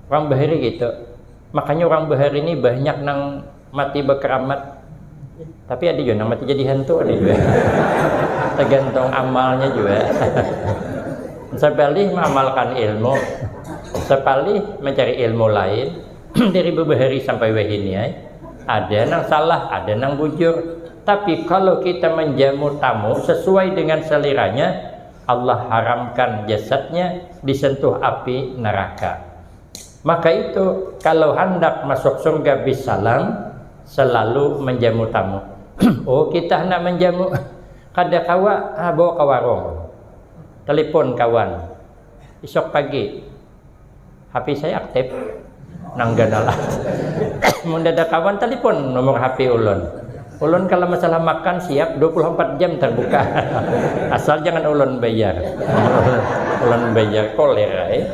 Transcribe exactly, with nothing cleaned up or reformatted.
Orang bahari gitu. Makanya orang bahari ini banyak nang mati bakeramat. Tapi ada juga nang mati jadi hantu, ada juga. Tergantung amalnya juga. Sapalih mengamalkan ilmu, sapalih mencari ilmu lain dari babahari sampai wahini ai. Ada nang salah, ada nang bujur. Tapi kalau kita menjamu tamu sesuai dengan seliranya, Allah haramkan jasadnya disentuh api neraka. Maka itu, kalau handak masuk surga bisalam, selalu menjamu tamu. Oh, kita hendak menjamu, kada kawa, ah, bawa ke warung. Telepon kawan. Isok pagi, H P saya aktif. Nang ganal. Mun ada kawan, telepon nomor H P ulun. Ulun kalau masalah makan siap dua puluh empat jam terbuka. Asal jangan ulun bayar. Ulun bayar koler, eh.